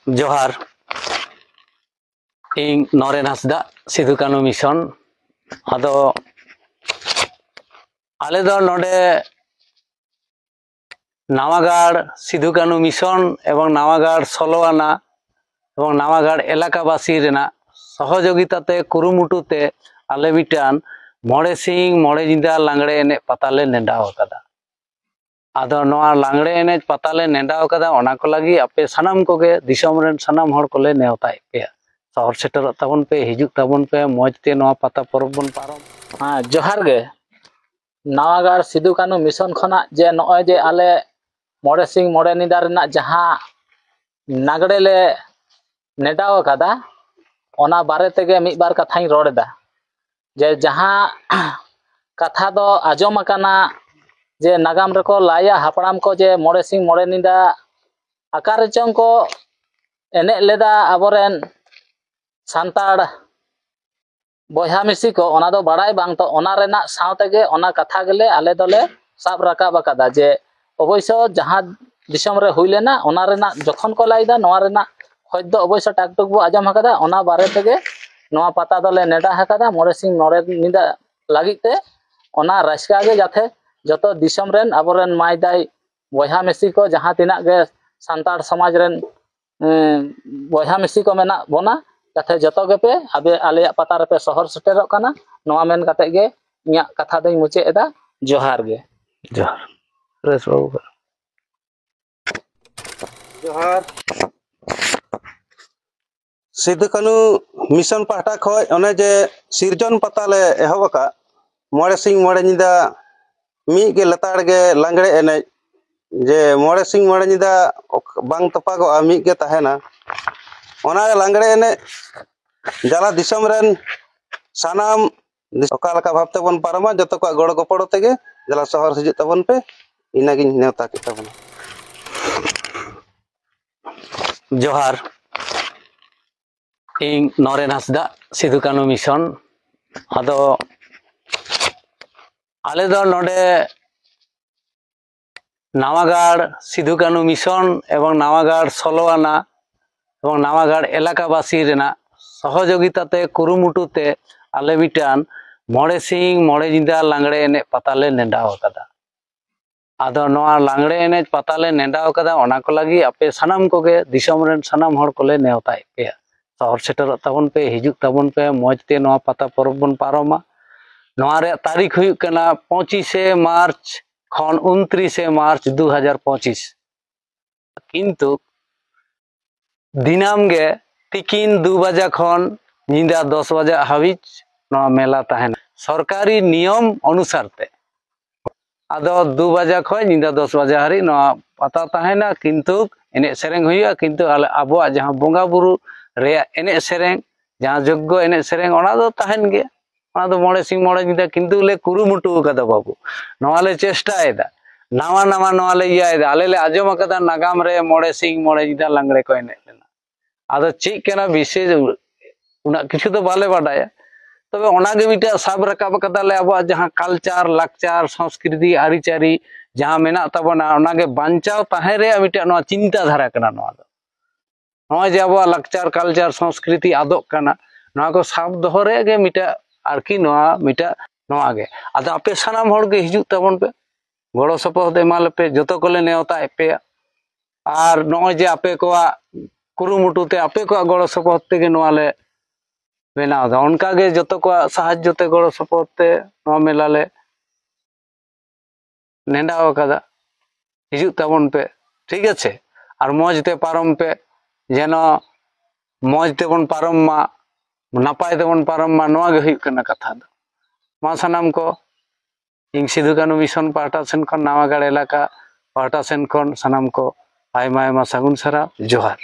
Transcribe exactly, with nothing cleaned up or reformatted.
ᱡᱚᱦᱟᱨ᱾ ᱤᱧ ᱱᱚᱨᱮᱱ ᱦᱟᱸᱥᱫᱟ, ᱥᱤᱫᱩ ᱠᱟᱹᱱᱩ ᱢᱤᱥᱚᱱ᱾ ᱟᱫᱚ ᱟᱞᱮ ᱫᱚ ᱱᱚᱰᱮ ᱱᱟᱣᱟᱜᱟᱲ ᱥᱤᱫᱩ ᱠᱟᱹᱱᱩ ᱢᱤᱥᱚᱱ ᱮᱵᱚᱝ ᱱᱟᱣᱟᱜᱟᱲ ᱥᱳᱞᱳ ᱟᱱᱟ ᱮᱵᱚᱝ ᱱᱟᱣᱟᱜᱟᱲ ᱮᱞᱟᱠᱟᱵᱟᱥᱤ ᱨᱮᱱᱟᱜ ᱥᱚᱦᱚᱡᱳᱜᱤᱛᱟ ᱛᱮ, ᱠᱩᱨᱩᱢᱩᱴᱩ ᱛᱮ ᱟᱞᱮ ᱢᱤᱫᱴᱟᱝ ᱢᱚᱬᱮ ᱥᱤᱧ ᱢᱚᱬᱮ ᱧᱤᱫᱟᱹ ᱞᱟᱜᱽᱲᱮ ᱮᱱᱮᱡ ᱯᱟᱛᱟ ᱞᱮ ᱱᱮᱰᱟᱣ ᱟᱠᱟᱫᱟ᱾ ᱟᱫᱚ ᱱᱚᱣᱟ ᱞᱟᱜᱽᱲᱮ ᱮᱱᱮᱡ ᱯᱟᱛᱟ ᱞᱮ ᱱᱮᱰᱟᱣ ᱟᱠᱟᱫᱟ, ᱚᱱᱟ ᱠᱚ ᱞᱟᱹᱜᱤᱫ ᱟᱯᱮ ᱥᱟᱱᱟᱢ ᱠᱚᱜᱮ, ᱫᱤᱥᱚᱢ ᱨᱮᱱ ᱥᱟᱱᱟᱢ ᱦᱚᱲ ᱠᱚᱞᱮ ᱱᱮᱣᱛᱟᱭᱮᱫ ᱯᱮᱭᱟ᱾ ᱥᱚᱦᱚᱨ ᱥᱮᱴᱮᱨᱚᱜ ᱛᱟᱵᱚᱱ ᱯᱮ, ᱦᱤᱡᱩᱜ ᱛᱟᱵᱚᱱ ᱯᱮ, ᱢᱚᱡᱽ ᱛᱮ ᱱᱚᱣᱟ ᱯᱟᱛᱟ ᱯᱚᱨᱚᱵᱽ ᱵᱚᱱ ᱯᱟᱨᱚᱢ᱾ ᱦᱮᱸ, ᱡᱚᱦᱟᱨ ᱜᱮ᱾ ᱱᱟᱣᱟᱜᱟᱲ ᱥᱤᱫᱩ ᱠᱟᱹᱱᱩ ᱢᱤᱥᱚᱱ ᱠᱷᱚᱱᱟᱜ ᱡᱮ ᱱᱚᱜᱼᱚᱭ ᱡᱮ ᱟᱞᱮ ᱢᱚᱬᱮ ᱥᱤᱧ ᱢᱚᱬᱮ ᱧᱤᱫᱟᱹ ᱨᱮᱱᱟᱜ ᱡᱟᱦᱟᱸ ᱞᱟᱜᱽᱲᱮ ᱞᱮ ᱱᱮᱰᱟᱣ ᱟᱠᱟᱫᱟ, ᱚᱱᱟ ᱵᱟᱨᱮ ᱛᱮᱜᱮ ᱢᱤᱫ ᱵᱟᱨ ᱠᱟᱛᱷᱟᱧ ᱨᱚᱲ ᱮᱫᱟ᱾ ᱡᱮ ᱡᱟᱦᱟᱸ ᱠᱟᱛᱷᱟ ᱫᱚ ᱟᱸᱡᱚᱢ ᱟᱠᱟᱱᱟ, ᱡᱮ ᱱᱟᱜᱟᱢ ᱨᱮᱠᱚ ᱞᱟᱹᱭᱟ ᱦᱟᱯᱲᱟᱢ ᱠᱚ, ᱡᱮ ᱢᱚᱬᱮ ᱥᱤᱧ ᱢᱚᱬᱮ ᱧᱤᱫᱟᱹ ᱚᱠᱟ ᱨᱮᱪᱚᱝ ᱠᱚ ᱮᱱᱮᱡ ᱞᱮᱫᱟ ᱟᱵᱚᱨᱮᱱ ᱥᱟᱱᱛᱟᱲ ᱵᱚᱭᱦᱟ ᱢᱤᱥᱤ ᱠᱚ, ᱚᱱᱟ ᱫᱚ ᱵᱟᱲᱟᱭ ᱵᱟᱝ᱾ ᱛᱚ ᱚᱱᱟ ᱨᱮᱱᱟᱜ ᱥᱟᱶ ᱛᱮᱜᱮ ᱚᱱᱟ ᱠᱟᱛᱷᱟ ᱜᱮᱞᱮ ᱟᱞᱮ ᱫᱚᱞᱮ ᱥᱟᱵ ᱨᱟᱠᱟᱵ ᱟᱠᱟᱫᱟ, ᱡᱮ ᱚᱵᱚᱥᱥᱚ ᱡᱟᱦᱟᱸ ᱫᱤᱥᱚᱢ ᱨᱮ ᱦᱩᱭ ᱞᱮᱱᱟ, ᱚᱱᱟ ᱨᱮᱱᱟᱜ ᱡᱚᱠᱷᱚᱱ ᱠᱚ ᱞᱟᱹᱭ ᱮᱫᱟ, ᱱᱚᱣᱟ ᱨᱮᱱᱟᱜ ᱠᱷᱚᱡᱽ ᱫᱚ ᱚᱵᱚᱥᱥᱚ ᱴᱟᱠ ᱴᱩᱠ ᱵᱚ ᱟᱸᱡᱚᱢ ᱟᱠᱟᱫᱟ᱾ ᱚᱱᱟ ᱵᱟᱨᱮ ᱛᱮᱜᱮ ᱱᱚᱣᱟ ᱯᱟᱛᱟ ᱫᱚᱞᱮ ᱱᱮᱰᱟ ᱟᱠᱟᱫᱟ ᱢᱚᱬᱮ ᱥᱤᱧ ᱢᱚᱬᱮ ᱧᱤᱫᱟᱹ ᱞᱟᱹᱜᱤᱫ ᱛᱮ᱾ ᱚᱱᱟ ᱨᱟᱹᱥᱠᱟᱹ ᱜᱮ ᱡᱟᱛᱮ ᱡᱚᱛᱚ ᱫᱤᱥᱚᱢ ᱨᱮᱱ ᱟᱵᱚᱨᱮᱱ ᱢᱟᱹᱭ ᱫᱟᱹᱭ ᱵᱚᱭᱦᱟ ᱢᱤᱥᱤ ᱠᱚ, ᱡᱟᱦᱟᱸ ᱛᱤᱱᱟᱹᱜ ᱜᱮ ᱥᱟᱱᱛᱟᱲ ᱥᱚᱢᱟᱡᱽ ᱨᱮᱱ ᱮᱸ, ᱵᱚᱭᱦᱟ ᱢᱤᱥᱤ ᱠᱚ ᱢᱮᱱᱟᱜ ᱵᱚᱱᱟ, ᱡᱟᱛᱮ ᱡᱚᱛᱚ ᱜᱮᱯᱮ ᱟᱵᱮ-, ᱟᱞᱮᱭᱟᱜ ᱯᱟᱛᱟ ᱨᱮᱯᱮ ᱥᱚᱦᱚᱨ ᱥᱮᱴᱮᱨᱚᱜ ᱠᱟᱱᱟ, ᱱᱚᱣᱟ ᱢᱮᱱ ᱠᱟᱛᱮ ᱜᱮ ᱤᱧᱟᱹᱜ ᱠᱟᱛᱷᱟ ᱫᱚᱧ ᱢᱩᱪᱟᱹᱫ ᱮᱫᱟ᱾ ᱡᱚᱦᱟᱨ ᱜᱮ᱾ ᱡᱚᱦᱟᱨ᱾ ᱯᱨᱮᱥ ᱵᱟᱹᱵᱩ᱾ ᱡᱚᱦᱟᱨ᱾ ᱥᱤᱫᱩ ᱠᱟᱹᱱᱩ ᱢᱤᱥᱚᱱ ᱯᱟᱦᱴᱟ ᱠᱷᱚᱱ ᱚᱱᱮ ᱡᱮ ᱥᱤᱨᱡᱚᱱ ᱯᱟᱛᱟ ᱞᱮ ᱮᱦᱚᱵ ᱟᱠᱟᱫ, ᱢᱚᱬᱮ ᱥᱤᱧ ᱢᱚᱬᱮ ᱧᱤᱫᱟᱹ ᱢᱤᱫ ᱜᱮ ᱞᱮᱛᱟᱲ ᱜᱮ ᱞᱟᱜᱽᱲᱮ ᱮᱱᱮᱡ, ᱡᱮ ᱢᱚᱬᱮ ᱥᱤᱧ ᱢᱚᱬᱮ ᱧᱤᱫᱟᱹ ᱚᱠ-, ᱵᱟᱝ ᱛᱚᱯᱟᱜᱚᱜᱼᱟ, ᱢᱤᱫ ᱜᱮ ᱛᱟᱦᱮᱱᱟ᱾ ᱚᱱᱟ ᱞᱟᱜᱽᱲᱮ ᱮᱱᱮᱡ ᱡᱟᱞᱟ ᱫᱤᱥᱚᱢ ᱨᱮᱱ ᱥᱟᱱᱟᱢ ᱫᱤᱥ-, ᱚᱠᱟ ᱞᱮᱠᱟ ᱵᱷᱟᱵᱽ ᱛᱮᱵᱚᱱ ᱯᱟᱨᱚᱢᱟ, ᱡᱚᱛᱚ ᱠᱚᱣᱟᱜ ᱜᱚᱲᱚ ᱜᱚᱯᱚᱲᱚ ᱛᱮᱜᱮ ᱡᱟᱞᱟ ᱥᱚᱦᱚᱨ ᱦᱤᱡᱩᱜ ᱛᱟᱵᱚᱱ ᱯᱮ, ᱤᱱᱟᱹᱜᱤᱧ ᱱᱮᱣᱛᱟ ᱠᱮᱫ ᱛᱟᱵᱚᱱᱟ᱾ ᱡᱚᱦᱟᱨ᱾ ᱤᱧ ᱱᱚᱨᱮᱱ ᱦᱟᱸᱥᱫᱟ, ᱥᱤᱫᱩ ᱠᱟᱹᱱᱩ ᱢᱤᱥᱚᱱ᱾ ᱟᱫᱚ ᱟᱞᱮ ᱫᱚ ᱱᱚᱰᱮ ᱱᱟᱣᱟᱜᱟᱲ ᱥᱤᱫᱩ ᱠᱟᱹᱱᱩ ᱢᱤᱥᱚᱱ ᱮᱵᱚᱝ ᱱᱟᱣᱟᱜᱟᱲ ᱥᱳᱞᱳ ᱟᱱᱟ ᱮᱵᱚᱝ ᱱᱟᱣᱟᱜᱟᱲ ᱮᱞᱟᱠᱟᱵᱟᱥᱤ ᱨᱮᱱᱟᱜ ᱥᱚᱦᱚᱡᱳᱜᱤᱛᱟ ᱛᱮ, ᱠᱩᱨᱩᱢᱩᱴᱩ ᱛᱮ ᱟᱞᱮ ᱢᱤᱫᱴᱟᱝ ᱢᱚᱬᱮ ᱥᱤᱧ ᱢᱚᱬᱮ ᱧᱤᱫᱟᱹ ᱞᱟᱜᱽᱲᱮ ᱮᱱᱮᱡ ᱯᱟᱛᱟ ᱞᱮ ᱱᱮᱰᱟᱣ ᱟᱠᱟᱫᱟ᱾ ᱟᱫᱚ ᱱᱚᱣᱟ ᱞᱟᱜᱽᱲᱮ ᱮᱱᱮᱡ ᱯᱟᱛᱟ ᱞᱮ ᱱᱮᱰᱟᱣ ᱟᱠᱟᱫᱟ, ᱚᱱᱟ ᱠᱚ ᱞᱟᱹᱜᱤᱫ ᱟᱯᱮ ᱥᱟᱱᱟᱢ ᱠᱚᱜᱮ, ᱫᱤᱥᱚᱢ ᱨᱮᱱ ᱥᱟᱱᱟᱢ ᱦᱚᱲ ᱠᱚᱞᱮ ᱱᱮᱣᱛᱟᱭᱮᱫ ᱯᱮᱭᱟ᱾ ᱥᱚᱦᱚᱨ ᱥᱮᱴᱮᱨᱚᱜ ᱛᱟᱵᱚᱱ ᱯᱮ, ᱦᱤᱡᱩᱜ ᱛᱟᱵᱚᱱ ᱯᱮ, ᱢᱚᱡᱽ ᱛᱮ ᱱᱚᱣᱟ ᱯᱟᱛᱟ ᱯᱚᱨᱚᱵᱽ ᱵᱚᱱ ᱯᱟᱨᱚᱢᱟ᱾ ᱱᱚᱣᱟ ᱨᱮᱭᱟᱜ ᱛᱟᱹᱨᱤᱠᱷ ᱦᱩᱭᱩᱜ ᱠᱟᱱᱟ ᱯᱚᱸᱪᱤᱥᱮ ᱢᱟᱨᱪ ᱠᱷᱚᱱ ᱩᱱᱛᱨᱤᱥᱮ ᱢᱟᱨᱪ ᱫᱩ ᱦᱟᱡᱟᱨ ᱯᱚᱸᱪᱤᱥ᱾ ᱠᱤᱱᱛᱩ ᱫᱤᱱᱟᱹᱢ ᱜᱮ ᱛᱤᱠᱤᱱ ᱫᱩ ᱵᱟᱡᱟ ᱠᱷᱚᱱ ᱧᱤᱫᱟᱹ ᱫᱚᱥ ᱵᱟᱡᱟ ᱦᱟᱹᱵᱤᱡ ᱱᱚᱣᱟ ᱢᱮᱞᱟ ᱛᱟᱦᱮᱱᱟ, ᱥᱚᱨᱠᱟᱨᱤ ᱱᱤᱭᱚᱢ ᱚᱱᱩᱥᱟᱨ ᱛᱮ᱾ ᱟᱫᱚ ᱫᱩ ᱵᱟᱡᱟ ᱠᱷᱚᱱ ᱧᱤᱫᱟᱹ ᱫᱚᱥ ᱵᱟᱡᱟ ᱦᱟᱹᱨᱤᱡ ᱱᱚᱣᱟ ᱯᱟᱛᱟ ᱛᱟᱦᱮᱱᱟ, ᱠᱤᱱᱛᱩ ᱮᱱᱮᱡ ᱥᱮᱨᱮᱧ ᱦᱩᱭᱩᱜᱼᱟ, ᱠᱤᱱᱛᱩ ᱟᱞᱮ ᱟᱵᱚᱣᱟᱜ ᱡᱟᱦᱟᱸ ᱵᱚᱸᱜᱟ ᱵᱩᱨᱩ ᱨᱮᱭᱟᱜ ᱮᱱᱮᱡ ᱥᱮᱨᱮᱧ, ᱡᱟᱦᱟᱸ ᱡᱳᱜᱽᱜᱚ ᱮᱱᱮᱡ ᱥᱮᱨᱮᱧ, ᱚᱱᱟ ᱫᱚ ᱛᱟᱦᱮᱱ ᱜᱮᱭᱟ, ᱚᱱᱟ ᱫᱚ ᱢᱚᱬᱮ ᱥᱤᱧ ᱢᱚᱬᱮ ᱧᱤᱫᱟᱹ, ᱠᱤᱱᱛᱩ ᱞᱮ ᱠᱩᱨᱩᱢᱩᱴᱩ ᱟᱠᱟᱫᱟ ᱵᱟᱹᱵᱩ, ᱱᱚᱣᱟ ᱞᱮ ᱪᱮᱥᱴᱟᱭᱮᱫᱟ, ᱱᱟᱣᱟ ᱱᱟᱣᱟ ᱱᱚᱣᱟ ᱞᱮ ᱤᱭᱟᱹᱭᱮᱫᱟ᱾ ᱟᱞᱮ ᱞᱮ ᱟᱸᱡᱚᱢ ᱟᱠᱟᱫᱟ ᱱᱟᱜᱟᱢ ᱨᱮ ᱢᱚᱬᱮ ᱥᱤᱧ ᱢᱚᱬᱮ ᱧᱤᱫᱟᱹ ᱞᱟᱜᱽᱲᱮ ᱠᱚ ᱮᱱᱮᱡ ᱞᱮᱱᱟ᱾ ᱟᱫᱚ ᱪᱮᱫ ᱠᱟᱱᱟ ᱵᱤᱥᱮᱥ, ᱩᱱᱟᱹᱜ ᱠᱤᱪᱷᱩ ᱫᱚ ᱵᱟᱞᱮ ᱵᱟᱰᱟᱭᱟ, ᱛᱚᱵᱮ ᱚᱱᱟᱜᱮ ᱢᱤᱫᱴᱟᱝ ᱥᱟᱵ ᱨᱟᱠᱟᱵ ᱟᱠᱟᱫᱟᱞᱮ, ᱟᱵᱚᱣᱟᱜ ᱡᱟᱦᱟᱸ ᱠᱟᱞᱪᱟᱨ, ᱞᱟᱠᱪᱟᱨ, ᱥᱚᱝᱥᱠᱨᱤᱛᱤ, ᱟᱹᱨᱤᱪᱟᱹᱞᱤ ᱡᱟᱦᱟᱸ ᱢᱮᱱᱟᱜ ᱛᱟᱵᱚᱱᱟ, ᱚᱱᱟᱜᱮ ᱵᱟᱧᱪᱟᱣ ᱛᱟᱦᱮᱸ ᱨᱮᱭᱟᱜ ᱢᱤᱫᱴᱟᱝ ᱱᱚᱣᱟ ᱪᱤᱱᱛᱟᱹ ᱫᱷᱟᱨᱟ ᱠᱟᱱᱟ᱾ ᱱᱚᱣᱟ ᱫᱚ ᱱᱚᱜᱼᱚᱭ ᱡᱮ ᱟᱵᱚᱣᱟᱜ ᱞᱟᱠᱪᱟᱨ, ᱠᱟᱞᱪᱟᱨ, ᱥᱚᱝᱥᱠᱨᱤᱛᱤ ᱟᱫᱚᱜ ᱠᱟᱱᱟ, ᱱᱚᱣᱟ ᱠᱚ ᱥᱟᱵ ᱫᱚᱦᱚ ᱨᱮᱭᱟᱜ ᱜᱮ ᱢᱤᱫᱴᱟᱝ ᱟᱨᱠᱤ ᱱᱚᱣᱟ ᱢᱤᱫᱴᱟᱝ ᱱᱚᱣᱟ ᱜᱮ᱾ ᱟᱫᱚ ᱟᱯᱮ ᱥᱟᱱᱟᱢ ᱦᱚᱲ ᱜᱮ ᱦᱤᱡᱩᱜ ᱛᱟᱵᱚᱱ ᱯᱮ, ᱜᱚᱲᱚ ᱥᱚᱯᱚᱦᱚᱫ ᱮᱢᱟ ᱞᱮᱯᱮ, ᱡᱚᱛᱚ ᱠᱚᱞᱮ ᱱᱮᱣᱛᱟᱭᱮᱫ ᱯᱮᱭᱟ᱾ ᱟᱨ ᱱᱚᱜᱼᱚᱭ ᱡᱮ ᱟᱯᱮ ᱠᱚᱣᱟᱜ ᱠᱩᱨᱩᱢᱩᱴᱩ ᱛᱮ, ᱟᱯᱮ ᱠᱚᱣᱟᱜ ᱜᱚᱲᱚ ᱥᱚᱯᱚᱦᱚᱫ ᱛᱮᱜᱮ ᱱᱚᱣᱟ ᱞᱮ ᱵᱮᱱᱟᱣ ᱮᱫᱟ, ᱚᱱᱠᱟ ᱜᱮ ᱡᱚᱛᱚ ᱠᱚᱣᱟᱜ ᱥᱟᱦᱟᱡᱽᱡᱚ ᱛᱮ, ᱜᱚᱲᱚ ᱥᱚᱯᱚᱦᱚᱫ ᱛᱮ ᱱᱚᱣᱟ ᱢᱮᱞᱟ ᱞᱮ ᱱᱮᱰᱟᱣ ᱟᱠᱟᱫᱟ᱾ ᱦᱤᱡᱩᱜ ᱛᱟᱵᱚᱱ ᱯᱮ, ᱴᱷᱤᱠ ᱟᱪᱷᱮ? ᱟᱨ ᱢᱚᱡᱽ ᱛᱮ ᱯᱟᱨᱚᱢ ᱯᱮ, ᱡᱮᱱᱚ ᱢᱚᱡᱽ ᱛᱮᱵᱚᱱ ᱯᱟᱨᱚᱢ ᱢᱟ, ᱱᱟᱯᱟᱭ ᱛᱮᱵᱚᱱ ᱯᱟᱨᱚᱢ ᱢᱟ, ᱱᱚᱣᱟ ᱜᱮ ᱦᱩᱭᱩᱜ ᱠᱟᱱᱟ ᱠᱟᱛᱷᱟ ᱫᱚ᱾ ᱢᱟ ᱥᱟᱱᱟᱢ ᱠᱚ, ᱤᱧ ᱥᱤᱫᱷᱩ ᱠᱟᱹᱱᱦᱩ ᱢᱤᱥᱚᱱ ᱯᱟᱦᱴᱟ ᱥᱮᱱ ᱠᱷᱚᱱ, ᱱᱟᱣᱟᱜᱟᱲ ᱮᱞᱟᱠᱟ ᱯᱟᱦᱴᱟ ᱥᱮᱱ ᱠᱷᱚᱱ ᱥᱟᱱᱟᱢ ᱠᱚ ᱟᱭᱢᱟ ᱟᱭᱢᱟ ᱥᱟᱹᱜᱩᱱ ᱥᱟᱨᱦᱟᱣ, ᱡᱚᱦᱟᱨ᱾